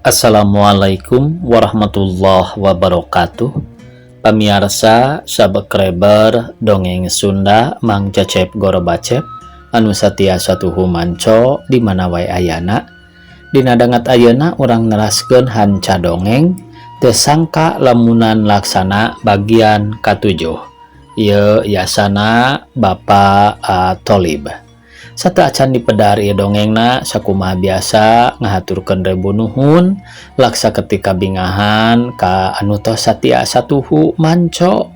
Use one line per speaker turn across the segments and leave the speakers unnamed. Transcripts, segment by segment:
Assalamualaikum warahmatullahi wabarakatuh. Pamiarsa subscriber Dongeng Sunda Mang Cecep Gorobacep anu satia satuhu manco di mana wae ayana. Dina dangat ayeuna urang neraskeun hanca dongeng Teu Sangka Lamunan Laksana bagian katujuh. Ieu yasana Bapak Tolib. Sateuacan dipedar ieu dongengna, sakumaha biasa ngahaturkeun rebu nuhun laksa ketika bingahan ka anu tos satia satuhu manco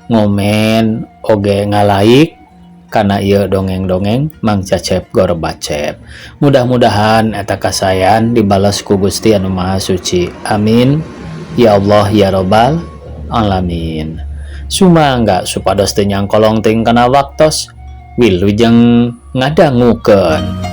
ngomen oge ngalaik kana ieu dongeng-dongeng Mang Cecep Gorbacep. Mudah-mudahan eta kasayan dibalas ku Gusti Anu Maha Suci. Amin ya Allah ya Robbal alamin. Sumangga supados teu nyangkolong teuing kana waktos, wilujeng ngadangukeun.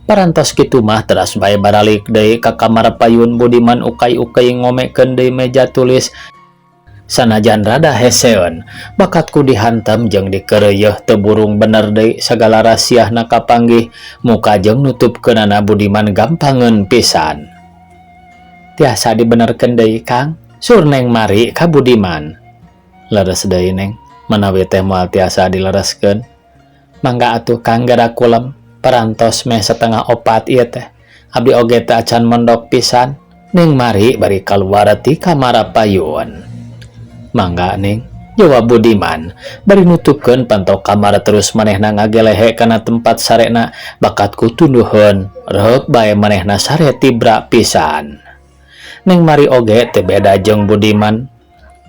Parantos kitu mah teras bae baralik deui ka kamar payun. Budiman ukay-ukay ngomekeun deui meja tulis, sanajan rada heseun bakat ku dihantam jeung dikeureuyeun teu burung bener deui sagala rasiahna kapanggih muka jeung nutupkeunana. Budiman gampangeun pisan. "Tiasa dibenerkeun deui, Kang?" sur Neng Mari ka Budiman. "Leres deui, Neng, manawi teh moal tiasa dilereskeun." "Mangga atuh, Kang, geura kulem. Parantos meh 3.30 ieu teh, abdi oge teh acan mondok pisan." Neng Mari bari kaluar ti kamar payun. "Mangga, Neng," jawab Budiman bari nutupkeun panto kamar, terus manehna ngagelehe kana tempat sarena bakat ku tunduheun reup bae manehna sare tibra pisan. Neng Mari oge teu beda jeung Budiman,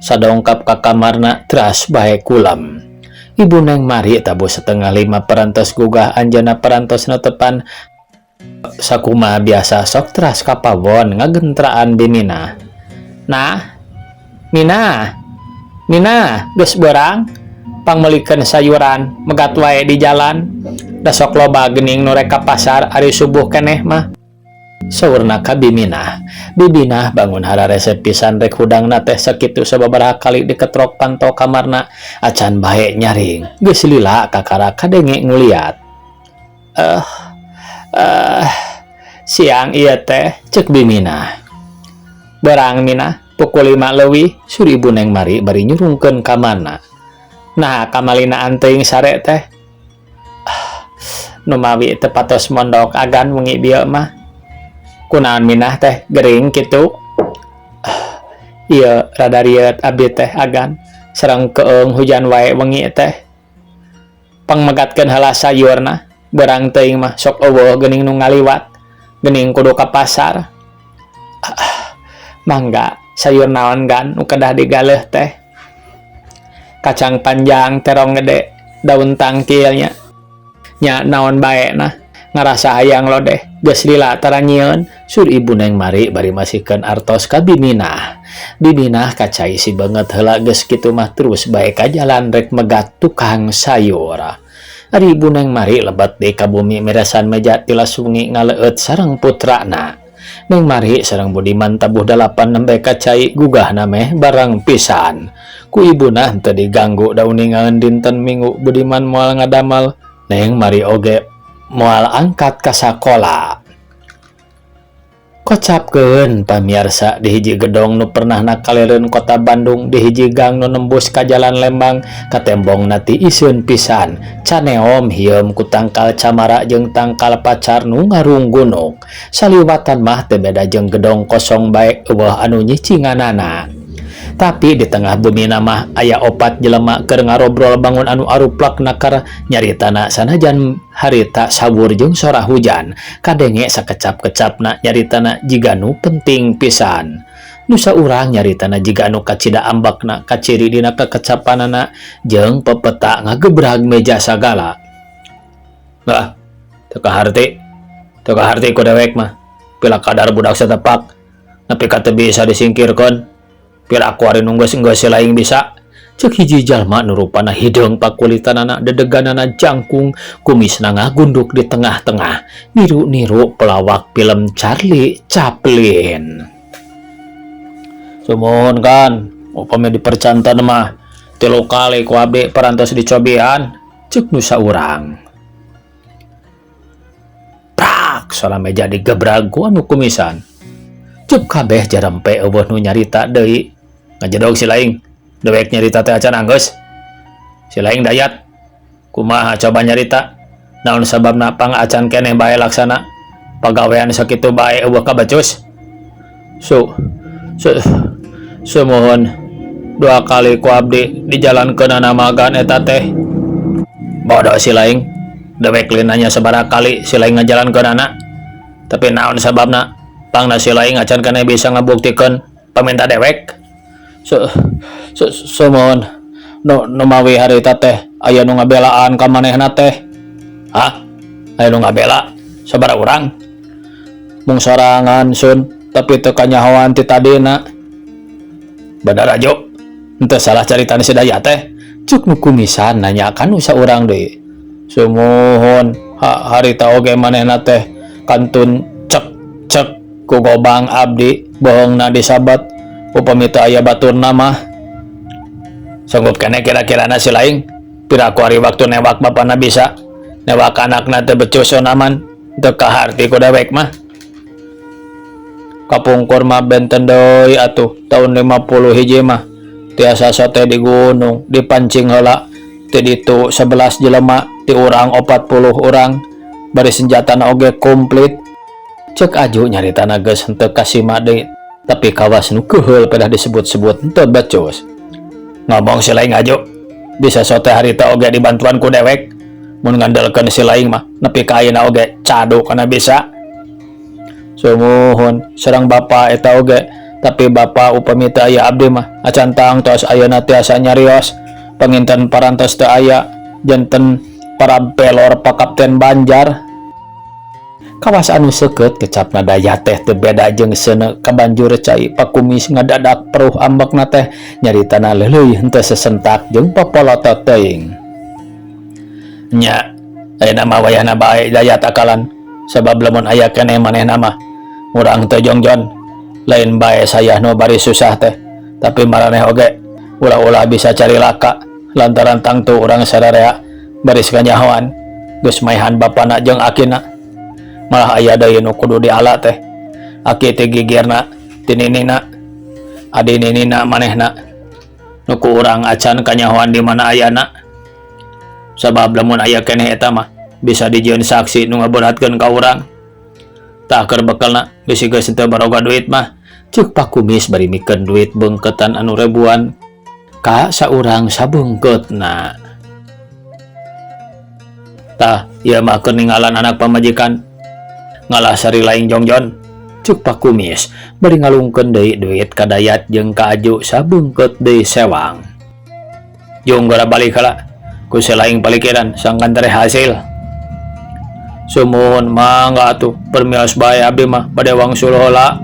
sadongkap ka kamarna teras bae kulem. Ibu Neng Mari tabuh 4.30 parantos gugah. Anjeunna parantos netepan sakumaha biasa sok teras ka pawon ngagentraan bimina. "Nah, Mina, Mina, geus beurang? Pangmeulikeun sayuran, megat wae di jalan. Da sok loba geuning nu rek ka pasar ari subuh keneh mah," saurna ka Biminah. Bibinah bangun hararese pisan rek hudangna teh sakitu sababaraha kali diketrok panto kamarna acan bae nyaring. Geus lila kakara kadenge nguliat. "Eh eh, siang ieu teh," cek Biminah. "Berang, Minah, pukul 5 leuwih," sur ibu Neng Mari bari nyurungkeun ka mana. "Nah, kamalina teuing sare teh?" "Ah, numawi teu patos mondok agan wengi bieu mah." "Kunaon Minah teh gering kitu?" "Ah, ieu rada rieut abdi teh agan, sareng keung hujan wae wengi teh." "Pangmegatkeun heula sayurna, beurang teuing mah sok euweuh geuning nu ngaliwat, geuning kudu ka pasar." "Ah, mangga, sayur naon gan nu kedah digaleuh teh?" "Kacang panjang, terong gede, daun tangkil nya." "Nya naon bae nah, ngarasa hayang lodeh, geus lila tara nyieun," sur ibu Neng Mari bari masihkeun artos ka Biminah. Biminah kacai si beungeut heula, geus kitu mah terus bae ka jalan rek megat tukang sayur. Ari ibu Neng Mari lebet deui ka bumi meresan meja tilas wengi ngaleueut sareng putrana. Neng Mari sareng Budiman tabuh 8 nembe ka cai, gugahna meh barang pisan. Ku ibuna teu diganggu, da uningaeun dinten Minggu Budiman moal ngadamal, Neng Mari oge moal angkat ka sakola. Kocapkeun, pamiarsa, di hiji gedong nu pernah nakalireun kota Bandung, di hiji gang nu nembus ka Jalan Lembang, katembongna tiiseun pisan, caneom hieum ku tangkal camara jeung tangkal pacar nu ngarunggunuk. Saliwatan mah teu beda jeung gedong kosong bae, euweuh anu nyicinganana. Tapi di tengah bumina mah aya opat jelema keur ngarobrol bangun anu aruplak nakar nyaritana sanajan harita sawur jeung sora hujan kadenge sakecap-kecapna nyaritana jiga nu penting pisan. Nu saurang nyaritana jiga anu kacida ambakna kaciri dina kekecapanana jeung pepeta ngagebrag meja sagala. Lah, teu kaharti. Teu kaharti ku dewek mah. Pila kadar budak satepak nepi ka teu bisa disingkirkeun. Pira ku ari nu geus-geus laing bisa. Cek hiji jalma nu rupana hideung pakulitanana dedeganana jangkung kumisna ngagunduk di tengah-tengah niru-niru pelawak film Charlie Chaplin. Sumuhun kan, upami dipercanten mah 3 kali ku abdi parantos dicobian, cek nu saurang. Prak, sora meja digebrag ku anu kumisan. Cep kabeh jarempe eueuh nu nyarita deui. Ngajedog si laing, dewek nyarita teh acan anggeus. Si laing Dayat, kumaha coba nyarita? Naon sababna pang acan keneh bae laksana? Pagawean sakitu bae eueuh kabecus. Su, su, sumuhun 2 kali ku abdi dijalankeunana magan eta teh. Bodoh si laing, dewek lain nanya sabaraha kali si laing ngajalankeunana. Tapi naon sababna pangna si laing acan keneh bisa ngabuktikeun paminta dewek. Su, su, sumuhun nu, numawi harita teh aya nu ngabelaan ka manehna teh. Hah? Aya nu ngabela sabaraha urang? Mung sorangan sun, tapi teu kanyahoan ti tadina. Bener ajo, henteu salah caritana si Dayat teh. Cuk nu kumisan nanya ka nu saurang deui. Sumuhun, ha, harita oge manehna teh kantun cek cek ku gobang abdi bohongna disabat upami teu aya baturna mah. Sanggup keneh kira-kirana si laing pira ku ari waktu newak bapana bisa newak anakna teu becus sonaman teu kaharti ku dewek mah. Kapungkur mah benten deui atuh tahun 50 hiji mah tiasa sote di gunung dipancing heula ti ditu 11 jelema ti urang 40 urang bari senjatana oge komplit. Cek Aju nyaritana geus henteu kasima deui tapi kawas nu keuheul pedah disebut-sebut henteu becus. Ngomong si laing Aju bisa sote harita oge dibantuan ku dewek mun ngandelkeun si laing mah nepi ka ayeuna oge cadu kana bisa. Sumuhun serang bapa eta oge tapi bapa upami teu aya abdi mah acan tangtos ayeuna tiasa nyarios panginten parantos teu aya janten para pelor Pak Kapten Banjar. Kawas anu seukeut kecapna Dayat teh teu beda jeung seuneu kabanjur cai pakumis ngadadak peruh ambekna teh nyaritana leuleuy henteu sesentak jeung popolotot teuing. Nya ayeuna mah wayahna bae Dayat akalan sabab lamun aya keneh manehna mah urang teu jongjon lain bae sayah nu bari susah teh tapi maraneh oge ulah-ulah bisa cari laka lantaran tangtu urang sararea baris kanyahoan geus maehan bapana jeung akina malah aya deui nu kudu diala teh aki teh gigirna ti ninina adi ninina manehna nu ku urang acan kanyahoan di mana ayana sabab lamun aya keneh eta mah bisa dijieun saksi nu ngaberatkeun ka urang. Tah keur bekelna bisi geus teu baroga duit mah cek pakumis bari mikeun duit beungkeutan anu ribuan ka saurang sabeungkeutna. Tah ieu mah keur ninggalan anak pamajikan ngalah sari laing jongjon cek pakumis bari ngalungkeun deui duit ka Dayat jeung ka Aju sabeungkeut deui sewang. Jung geura balik heula ku si laing palikiran sangkan tere hasil. Sumuhun mangga atuh permios bae abdi mah bade wangsul heula.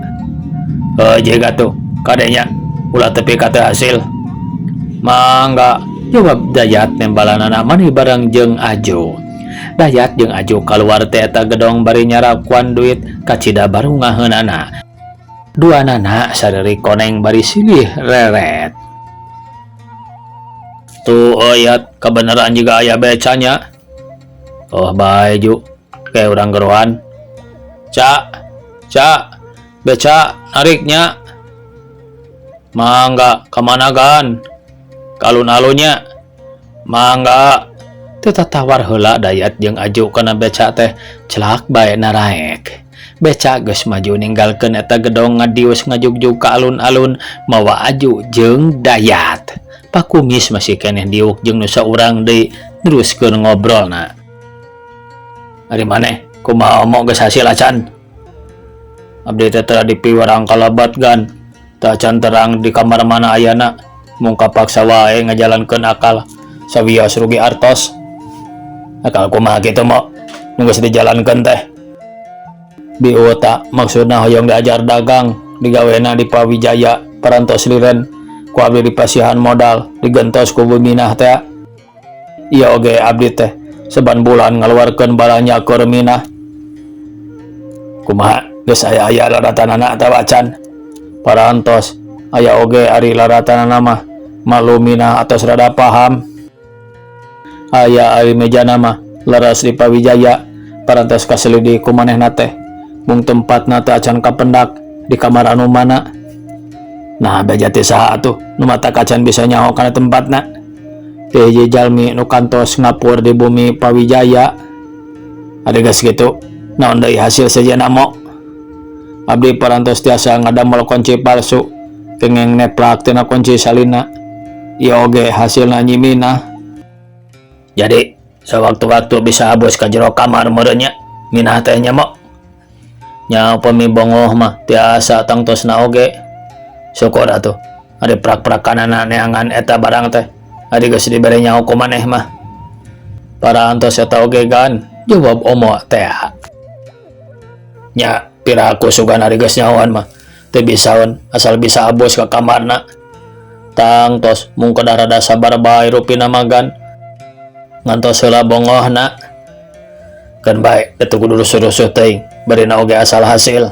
Heuh jeung atuh kadenya ulah tepi ka teu hasil. Mangga jawab Dayat nembalanana mani bareng jeung Aju. Dayat jeung Aju kaluar teh eta gedong bari nyarakuan duit kacida barungaheunana. Duanana sareri koneng bari silih reret. Tuh oyat kebenaran juga aya becanya. Oh bae Ju, kayak urang gerohan. Cak, cak, beca nariknya. Mangga kemana gan? Kalun-alunnya. Mangga. Teu tatawar heula Dayat jeung Aju kana beca teh celak bae naraek. Beca geus maju ninggalkeun eta gedong ngadius ngajugjug ka alun-alun mawa aju jeung Dayat. Pakumis masih keneh diuk jeung nu saurang deui neruskeun ngobrolna. Ari maneh kumaha Omo geus hasil acan? Abdi teh tara dipiwarang kalabat gan. Teu acan terang di kamar mana ayana. Mung kapaksa wae ngajalankeun akal. Sawios rugi artos. Akal kumaha kitu Mo? Nu geus dijalankeun teh. Bieu ta maksudna hoyong diajar dagang digawena di Pawijaya parantos liren ku abdi dipasihan modal digentos ku Bu Minah teh. Ieu oge abdi teh saban bulan ngaluarkeun balanja keur Minah. Kumaha geus aya-aya laratanana atawa acan? Parantos aya oge ari laratanana mah maklum Minah atos rada paham. Aya ari mejana mah leres di Pawijaya parantos kaselidi ku manehna teh. Mung tempatna teh acan kapendak di kamar anu mana. Nah beja teh saha atuh nu matak acan bisa nyaho kana tempatna. Teh hiji jalmi nu kantos ngapur di bumi Pawijaya. Ari geus kitu naon deui hasil sejenna Mo? Abdi parantos tiasa ngadamel kunci palsu kengeng neplak tina kunci salina. Ieu oge hasilna Nyi Minah. Jadi sewaktu-waktu bisa abus ka jero kamar meureun nya Minah teh nya Mo. Nya upami bongoh mah tiasa tangtosna oge. Syukur atuh ari prak-prakanana neangan eta barang teh. Ari geus dibere nyaho ku maneh mah. Parantos eta oge gan, jawab Omo teh. Nya piraku sugan ari geus nyahoan mah teu bisaeun asal bisa abus ka kamarna. Tangtos mung kedah rada sabar bae rupina mah gan. Ngantos heula bongohna. Keun bae teu kudu rusuh-rusuh teuing barina oge asal hasil.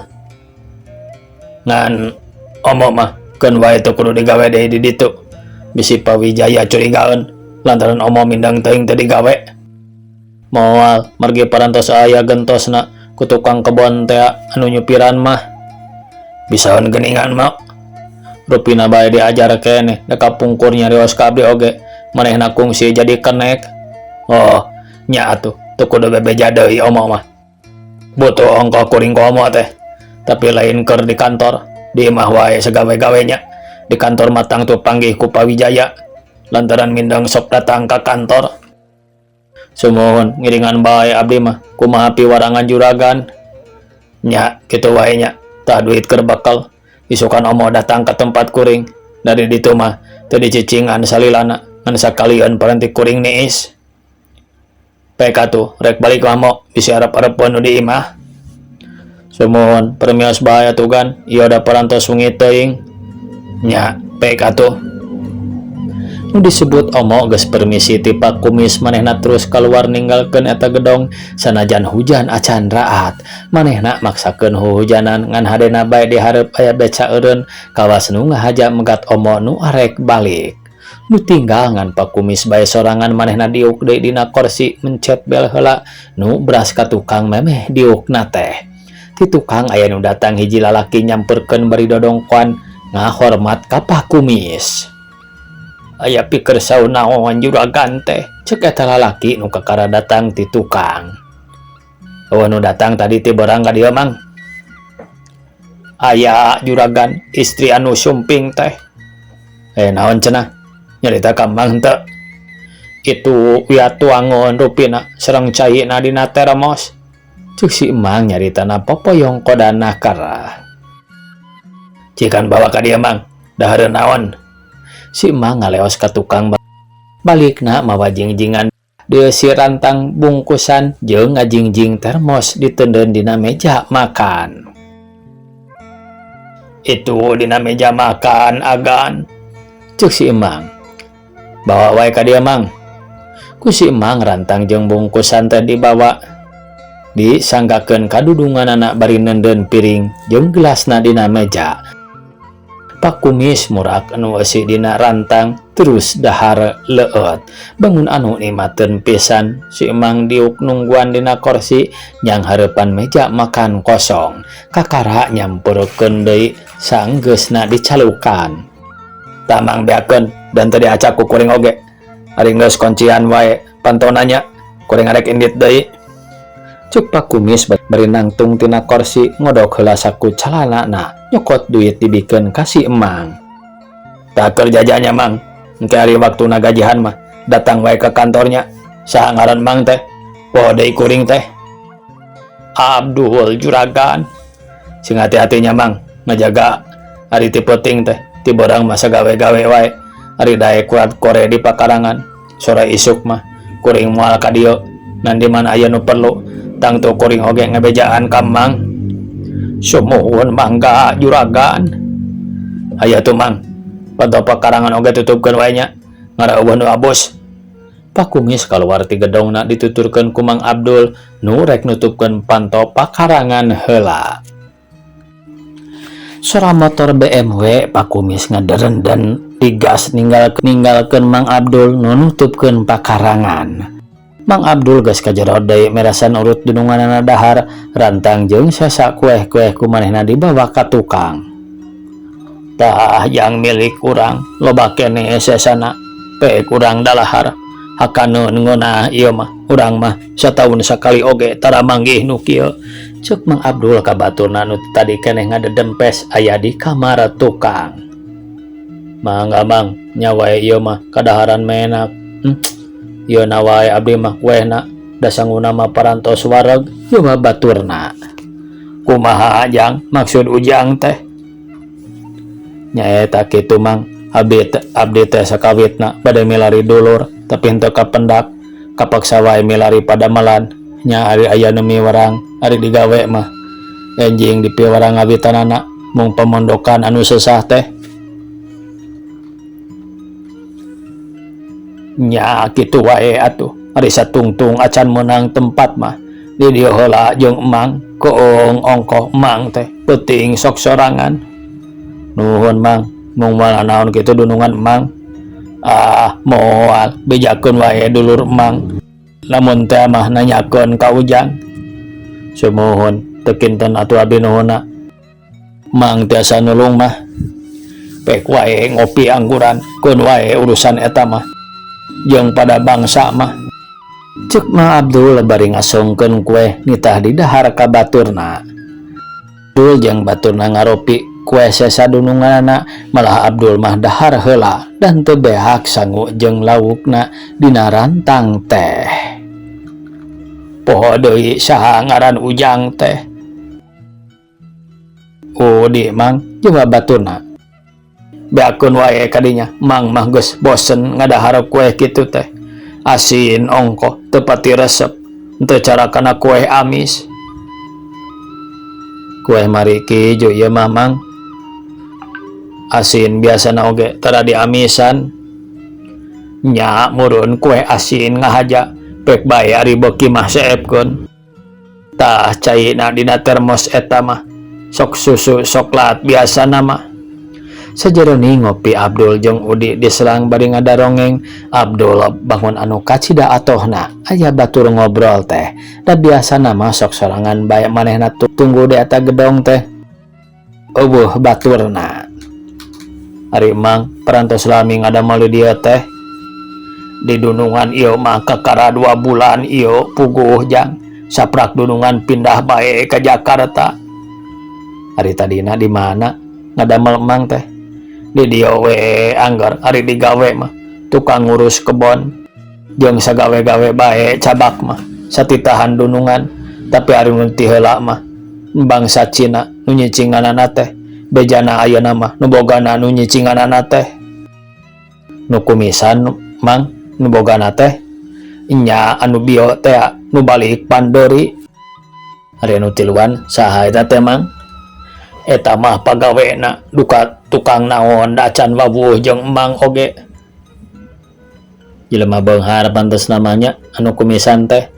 Ngan Omo mah keun wae teu kudu digawe deui di ditu. Bisi Pawijaya curigaeun lantaran Omo mindeng teuing teu digawe. Moal margi parantos aya gentosna ku tukang kebon teh anu nyupiran mah. Bisaeun geuningan mah. Rupina bae diajar keneh da kapungkur nyarios ka abdi oge manehna kungsi jadi kenek. Oh, nya atuh teu kudu bebeja deui Omo mah. Butuh ongkoh kuring ku Omo teh. Tapi lain keur di kantor, di imah wae sagawe-gawe nya. Di kantor mah tangtu panggih ku Pawijaya lantaran mindeng sok datang ka kantor. Sumuhun ngiringan bae abdi mah kumaha piwarangan juragan. Nya kitu wae nya tah duit keur bekal. Isukan Omo datang ka tempat kuring. Dari ditu mah teu dicicingan salilana ngan sakalieun paranti kuring niis. Pek atuh rek balik mah Mo bisi arep-arepeun nu di imah. Sumuhun permios bae atuh gan ieu da parantos wengi teuing. Nya pek atuh. Nu disebut Omo geus permisi ti Pak Kumis manehna terus kaluar ninggalkeun eta gedong sanajan hujan acan raat. Manehna maksakeun huhujanan ngan hadena bae di hareup aya beca eureun kawas nu ngahaja megat Omo nu arek balik. Nu tinggal ngan Pak Kumis bae sorangan manehna diuk deui dina korsi mencet bel heula nu beras ka tukang memeh diukna teh. Ti tukang aya nu datang hiji lalaki nyamperkeun bari dodongkoan ngahormat ka Pak Kumis. Aya pikersa naon juragan teh cek eta lalaki nu kakara datang ti tukang. Eueuh nu datang tadi ti berang ka dieu mang. Aya juragan istri anu sumping teh. Naon cenah? Nyarita ka mang henteu. Itu wiatuangeun rupina sareng caina dina termos. Cek si emang nyaritana popoyong kodana karah. Cikan bawa ka dieu mang, dahareun naon? Si emang ngaleos ka tukang balikna mawa jingjingan dieusi rantang bungkusan jeung ngajingjing termos diteundeun dina meja makan. Itu dina meja makan agan. Cek si emang. Bawa wae ka dieu mang. Ku si emang rantang jeung bungkusan teh dibawa. Disanggakeun kadudunganana bari neundeun piring jeung gelasna dina meja. Pak Kumis murak anu eusi dina rantang terus dahar leueut. Bangun anu nikmateun pisan si emang diuk nungguan dina korsi nyang hareupan meja makan kosong. Kakara nyamperkeun deui sanggeusna dicalukan. Tamang beakeun dan teu diacak ku kuring oge. Ari geus kuncian wae pantona nya kuring arek indit deui. Cuk Pak Kumis bari nangtung tina korsi ngodok heula saku calanana nyokot duit dibikeun ka si emang. Tah keur jajannya mang, engke ari waktuna gajihan mah datang wae ka kantornya. Saha ngaran mang teh? Poho deui kuring teh. Abdul juragan. Sing hati-hatinya mang ngajaga ari ti peuting teh ti beurang mah sagawe-gawe wae ari daek kuat kore di pakarangan sore isuk mah kuring moal ka dieu ngan di mana aya nu perlu tangtu kuring oge ngebejaan ka mang. Sumuhun mangga juragan. Aya tuh mang panto pakarangan oge tutupkeun wae nya ngareuweuh nu abus. Pak Kumis kaluar ti gedongna dituturkeun ku Mang Abdul nu rek nutupkeun panto pakarangan heula. Sora motor BMW Pak Kumis ngaderenden digas ninggalkeun Mang Abdul nu nutupkeun pakarangan. Mang Abdul geus kajero deui merasan urut dununganana dahar rantang jeung sesa kueh-kueh ku manehna dibawa ka tukang. Tah yang milik urang loba keneh sesana pek urang dalahar. Hakaneun ngeunah ieu mah urang mah sataun sakali oge tara manggih nu kieu. Ceuk Mang Abdul ka baturna nu tadi keneh ngadedempes aya di kamar tukang. Mangga mang nya wae ieu mah kadaharan menak. Ieu na wae abdi mah kuehna da sanguna mah parantos wareg ieu mah baturna. Kumaha jang maksud ujang teh? Nyaeta kitu mang abdi teh sakawitna bade milari dulur tapi henteu kapendak kapaksa wae milari padamelan nya ari aya nu miwarang ari digawe mah enjing dipiwarang ngawitanana mung pemondokan anu sesah teh nya kitu wae atuh ari satungtung acan meunang tempat mah di dieu heula jeung emang keung ongkoh emang teh peuting sok sorangan. Nuhun mang mung moal naon kitu dunungan emang. Ah moal bejakeun wae dulur emang lamun teh mah nanyakeun ka ujang. Sumuhun teu kinten atuh abdi nuhunna mang tiasa nulung mah pek wae ngopi angguran keun wae urusan eta mah jeung pada bangsa mah. Ceuk Mang Abdul bari ngasongkeun kueh nitah di dahar ka baturna. Abdul jeung baturna ngaropi kue sesa dununganana malah Abdul mah dahar heula dan teu beak sangu jeung laukna dina rantang teh. Poho deui saha ngaran ujang teh? Udi mang jawab baturna. Beakeun wae kadinya mang mah geus bosen ngadahar kue kitu teh. Asin ongkoh teu pati resep teu cara kana kue amis. Kue mariki jo ieu mah mang asin biasana oge tara diamisan nya murun kue asin ngahaja pek bae ari beuki mah seepkeun. Tah caina dina termos eta mah sok susu soklat biasana mah. Sajeroni ngopi Abdul jeung Udi diserang bari ngadarongeng. Abdul bangun anu kacida atohna aya batur ngobrol teh da biasana mah sok sorangan bae manehna tunggu di eta gedong teh eueuh baturna. Ari mang parantos lami ngadamel di dieu teh di dunungan ieu mah kakara 2 bulan ieu puguh jang saprak dunungan pindah bae ka Jakarta. Ari tadina di mana ngadamel mang teh? Di dieu we anggar ari digawe mah tukang ngurus kebon jeung sagawe-gawe bae cabak mah satitahan dunungan tapi ari nu ti heula mah bangsa Cina nu nyicinganana teh bejana ayeuna mah nu bogana nu nyicinganana teh nu kumisan mang nu bogana teh nya anu bio teh nu balik pandori. Ari anu tiluan saha eta teh mang? Eta mah pagawena duka tukang naon dacan wawuh jeung emang oge. Jelema beunghar pantes namanya anu kumisan teh.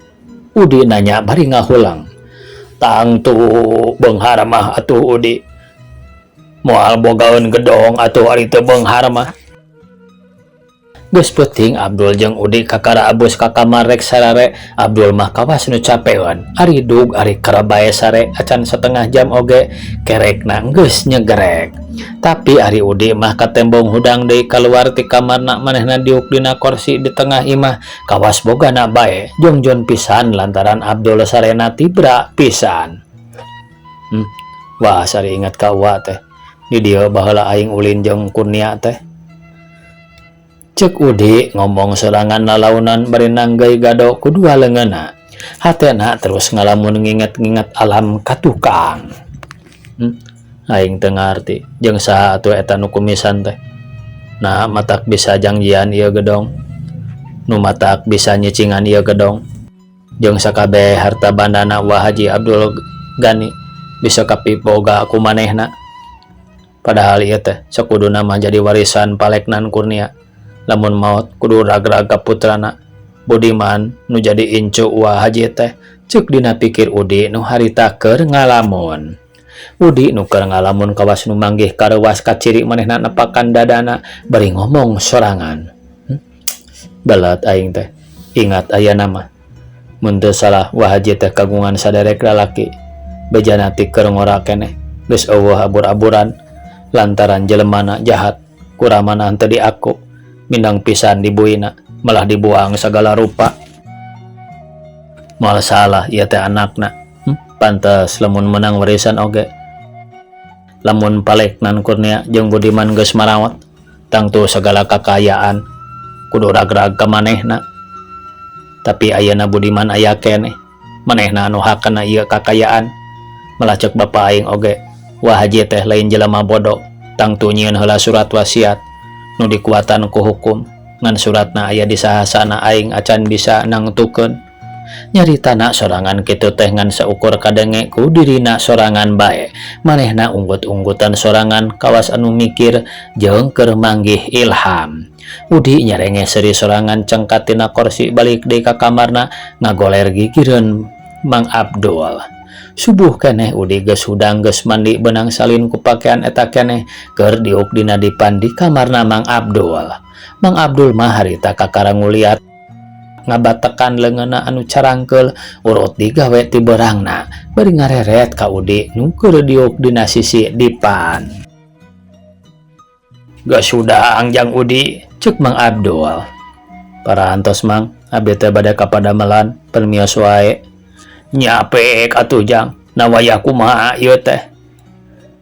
Udi nanya bari ngahulang. Tangtu beunghar mah atuh Udi. Moal bogaeun gedong atuh ari teu beunghar mah. Geus peuting Abdul jeung Udi kakara abus ka kamar rek sarare. Abdul mah kawas nu capeun. Ari dug ari karabae sare acan satengah jam oge kerekna geus nyegerek. Tapi ari Udi mah katembong hudang deui kaluar ti kamarna manehna diuk dina korsi di tengah imah kawas bogana bae jongjon pisan lantaran Abdul sarena tibra pisan. Wah sari ingat ka uwa teh. Di dieu baheula aing ulin jeung Kurnia teh. Cek Udi ngomong sorangan lalaunan bari nanggeuy gado ku dua leungeunna. Hatena terus ngalamun nginget-nginget alam ka tukang. Aing teu ngarti jeung saha atuh eta nu kumisan teh. Nah matak bisa jangjian ieu gedong. Nu matak bisa nyicingan ieu gedong. Jeung sakabeh harta bandana Wa Haji Abdul Gani bisa kapiboga ku manehna. Padahal ieu teh sakuduna mah jadi warisan paleknan Kurnia. Lamun maot kudu ragrag ka putrana Budiman nu jadi incu Wa Haji teh ceuk dina pikir Udi nu harita keur ngalamun. Udi nu keur ngalamun kawas nu manggih kareuwas kaciri manehna nepakan dadana bari ngomong sorangan. Belet aing teh ingat ayana mah. Mun teu salah Wa Haji teh kagungan saderek lalaki. Bejana ti keur ngora keneh geus eueuh abur-aburan lantaran jelemana jahat kuramana henteu diaku. Mindang pisan dibuina malah dibuang sagala rupa. Moal salah ieu teh anakna. Pantes lamun menang warisan oge. Lamun paleknan Kurnia jeung Budiman geus marawat tangtu sagala kakayaan kudu ragrag ka manehna. Tapi ayeuna Budiman aya keneh. Manehna anu hakana ieu kakayaan. Malah ceuk bapa aing oge, Wa Haji teh lain jelema bodoh, tangtu nyieun heula surat wasiat nu dikuatan ku hukum ngan suratna aya di sahasana aing acan bisa nangtukeun. Nyaritana sorangan kitu teh ngan saukur kadenge ku dirina sorangan bae. Manehna unggut-unggutan sorangan kawas anu mikir jeung keur manggih ilham. Udi nyarenge seuri sorangan cengkat tina korsi balik deui ka kamarna ngagoler gigireun Mang Abdul. Subuh keneh Udi geus hudang geus mandi beunang salin ku pakaian eta keneh keur diuk dina dipan di kamarna Mang Abdul. Mang Abdul mah harita kakara nguliat ngabatekan leungeunna anu carangkeul urut digawe ti beurangna bari ngareret ka Udi nu keur diuk dina sisi dipan. Geus hudang jang Udi, ceuk Mang Abdul. Parantos Mang, abdi teh bade ka padamelan permios wae. Nyapek atuh jang, nawaya kumaha ieu teh.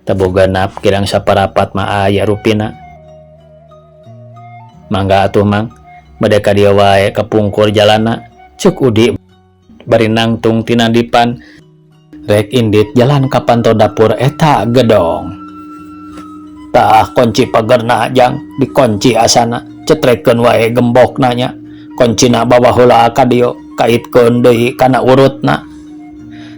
Teu genap kirang saparapat mah aya rupina. Mangga atuh Mang, bade ka dieu wae kapungkur jalanna, ceuk Udi bari nangtung tina dipan rek indit jalan ka panto dapur eta gedong. Tah kunci pagerna jang, dikunci asana, cetrekeun wae gembokna nya. Kuncina bawa heula ka dieu, kaitkeun deui kana urutna.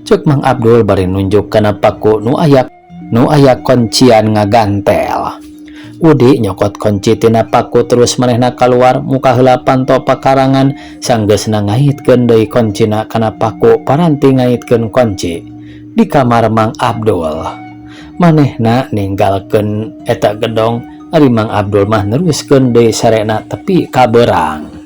Ceuk Mang Abdul bari nunjuk kana paku nu aya kuncian ngagantel. Udi nyokot kunci tina paku terus manehna kaluar muka heula panto pakarangan sanggeusna ngaitkeun deui kuncina kana paku paranti ngaitkeun kunci di kamar Mang Abdul. Manehna ninggalkeun eta gedong ari Mang Abdul mah neruskeun deui sarena tepi ka beurang.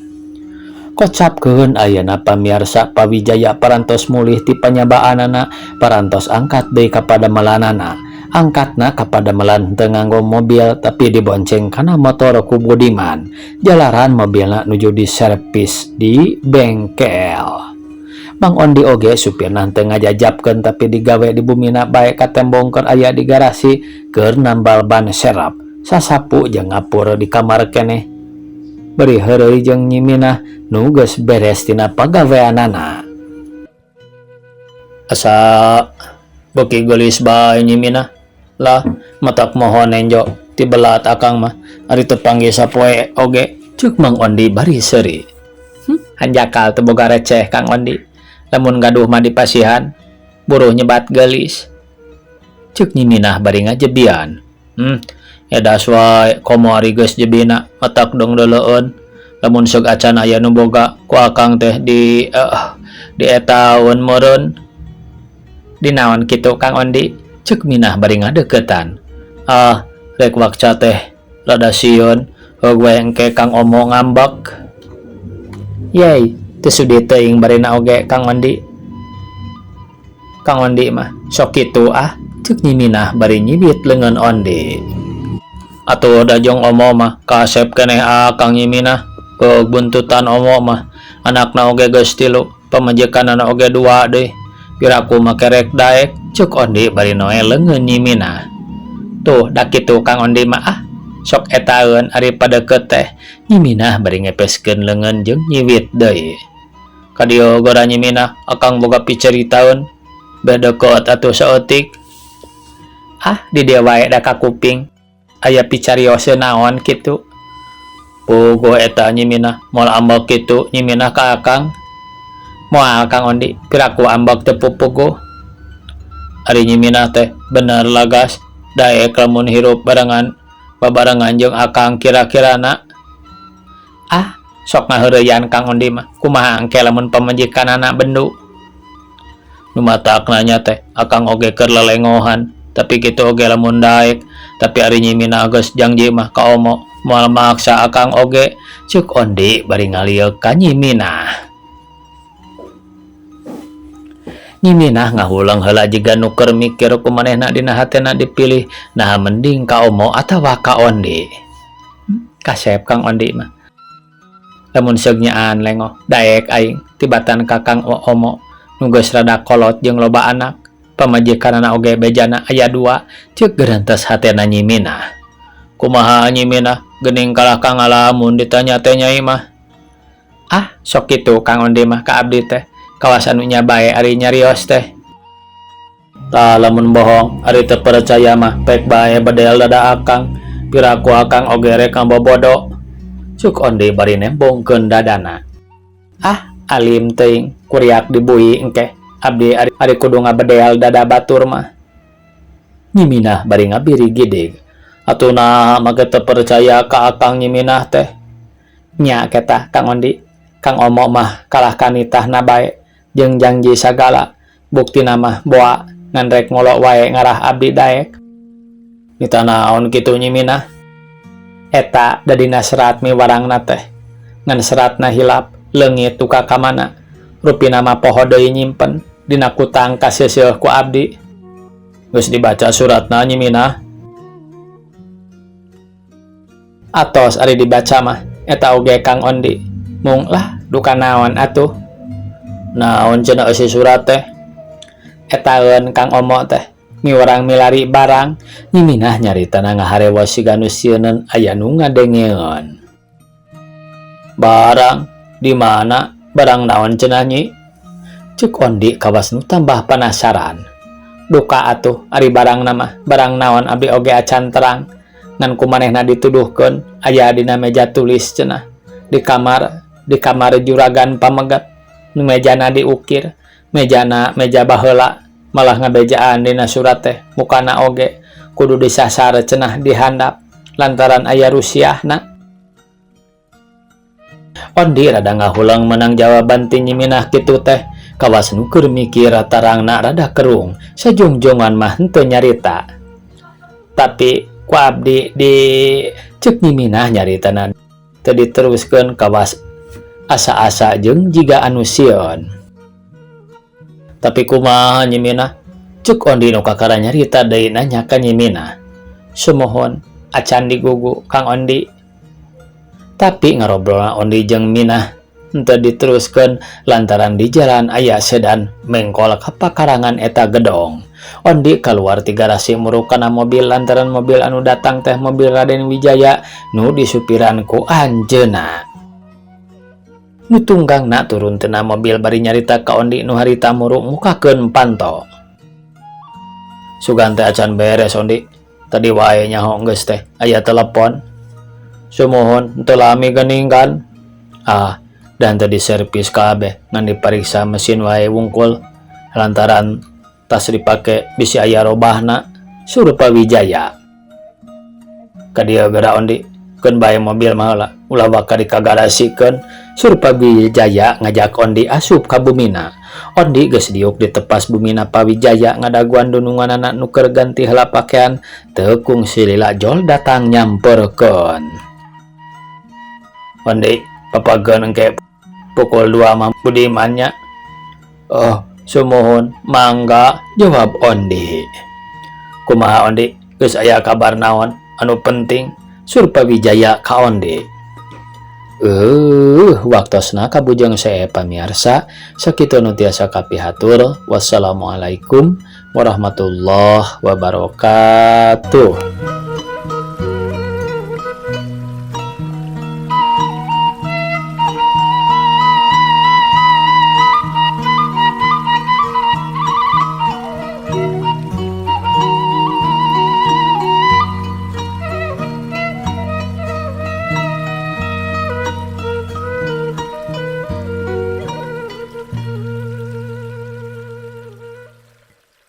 Kocapkeun ayeuna pamiarsa Pawijaya parantos mulih ti panyabaanana parantos angkat deui ka padamelanana. Angkatna ka padamelan teu nganggo mobil tapi dibonceng kana motor ku Budiman. Jalaran mobilna nuju diservis di bengkel. Mang Ondi oge supirna teu ngajajabkeun tapi digawe di bumina bae katembong keur aya di garasi keur nambal ban serap. Sasapu jeung ngapur di kamar keneh. Bari heureuy jeung Nyi Minah nu geus beres tina pagaweanana. Asa beuki geulis bae Nyi Minah. Lah matak mohon enjo tibelat akang mah ari teu panggih sapoe oge, ceuk Mang Ondi bari seuri. Hanjakal teu boga receh Kang Ondi. Lamun gaduh mah dipasihan buruh nyebat geulis. Ceuk Nyi Minah bari ngajebian. Edas wae komo ari geus jebina matak dong deuleueun. Lamun seug acan aya nu boga ku akang teh di etaeun meureun. Dinaon kitu Kang Ondi? Ceuk Minah bari ngadeukeutan. Ah, rek wakca teh rada sieun Heug we engke Kang Omo ngambek. Yey, teu sudi teuing barina oge Kang Ondi. Kang Ondi mah sok kitu ah, ceuk Nyi Minah bari nyibit leungeun Ondi. Atuh da jeung Omo mah kaasep keneh Akang Nyi Minah. Heug buntutan Omo mah, anakna oge geus tilu, pamajikanana oge dua deui. Piraku mah kerek daek, ceuk Ondi bari noe leungeun Nyi Minah. Tuh da kitu Kang Ondi mah ah. Sok etaeun ari padeukeut teh, Nyi Minah bari ngepeskeun leungeun jeung nyiwit deui. Ka dieu gora Nyi Minah, akang boga picaritaeun. Beh deukeut atuh saeutik. Ah, di dieu wae da kakuping. Aya picarioseun naon kitu. Puguh eta Nyi Minah, moal ambek kitu Nyi Minah ka akang. Moal Kang Ondi, piraku ambek teu pupuguh. Ari Nyi Minah teh bener lagas, daek lamun hirup barengan babarengan jeung akang kira-kirana. Ah, sok ngaheureyan Kang Ondi mah, kumaha engke lamun pamajikanana bendu. Nu matakna nya teh akang oge keur lelengohan, tapi kitu oge lamun daek, tapi ari Nyi Minah geus jangji mah ka Omo, moal maksa akang oge, ceuk Ondi bari ngalieuk ka Nyi Minah. Nyi Minah ngahuleng heula jiga nu keur mikir ku manehna dina hatena dipilih naha mending ka Omo atawa ka Ondi. Kasep Kang Ondi mah. Lamun seug nyaan lengoh daek aing tibatan ka Kang Omo nu geus rada kolot jeung loba anak, pamajikanana oge bejana aya dua, ceuk gerentes hatena Nyi Minah. Kumaha Nyi Minah geuning kalah ka ngalamun ditanya teh nyai mah. Ah, sok kitu Kang Ondi mah ka abdi teh. Kawas anu nya bae ari nyarios teh. Tah lamun bohong ari teu percaya mah pek bae bedel dada akang. Piraku akang oge rek ngabobodo. Cuk Ondi bari nembongkeun dadana. Ah, alim teuing kuriak dibui engke. Abdi ari, ari kudu ngabedel dada batur mah. Nyi Minah bari ngabiri gidig. Atuh naha make teu percaya ka akang Nyi Minah teh. Nya ketah Kang Ondi. Kang Omo mah kalah ka nitahna bae jeung jangji sagala. Buktina mah boa ngan rek ngolo wae ngarah abdi daek. Nitah naon kitu Nyi Minah? Eta da dina serat miwarangna teh. Ngan seratna hilap, leungit duka ka mana. Rupina mah poho deui nyimpen dina kutang kaseuseuh ku abdi. Geus dibaca suratna Nyi Minah? Atos ari dibaca mah eta oge Kang Ondi. Mung lah duka naon atuh. Naon cenah eusi surat teh? Etaeun Kang Omo teh miwarang milari barang. Nyi Minah nyaritana ngaharewos siga nu sieuneun aya nu ngadengeun. Barang di mana? Barang naon cenah Nyi? Ceuk Ondi kawas nu tambah panasaran. Duka atuh ari barangna mah, barang naon abdi oge acan terang. Ngan ku manehna dituduhkeun aya dina meja tulis cenah. Di kamar, di kamar juragan pamegat. Nu mejana diukir, mejana meja baheula, malah ngabejaan dina surat teh mukana oge kudu disasar cenah di handap lantaran aya rusiahna. Ondi rada ngahuleng menang jawaban ti Nyi Minah kitu teh, kawas nu keur mikir tarangna rada kerung, sajongjongan mah henteu nyarita. Tapi ku abdi di ceuk Nyi Minah nyaritana teu diteruskeun kawas asa-asa jeung jiga anu sieun. Tapi kumaha Nyi Minah? Ceuk Ondi nu kakara nyarita deui nanya ka Nyi Minah. Sumuhun acan digugu Kang Ondi. Tapi ngarobrolna Ondi jeung Minah henteu diteruskeun lantaran di jalan aya sedan mengkol ka pakarangan eta gedong. Ondi kaluar ti garasi muruk kana mobil lantaran mobil anu datang teh mobil Raden Wijaya nu disupiran ku anjeunna. Nu tunggangna turun tina mobil bari nyarita ka Ondi nu harita muruk mukakeun panto. Sugan teh acan beres Ondi. Tadi wae nyaho geus teh aya telepon. Sumuhun teu lami geuning kan? Ah, dan teu diservis kabeh ngan dipariksa mesin wae wungkul lantaran tas dipake bisi aya robahna. Surupa Wijaya. Ka dieu geura Ondi, keun bae mobil mah heula, ulah waka dikagarasikeun. Surupa Wijaya ngajak Ondi asup ka bumina. Ondi geus diuk di tepas bumina Pa Wijaya ngadaguan dununganana nu keur ganti heula pakean, teu kungsi lila jol datang nyamperkeun. Ondi, papageun engke pukul 2 mah Budiman nya. Oh, sumuhun, mangga, jawab Ondi. Kumaha Ondi, geus aya kabar naon anu penting? Surpawijaya ka Ondi. Waktosna kabujeng saya pamiarsa, sakitu nu tiasa kapihatur. Wassalamualaikum warahmatullahi wabarakatuh.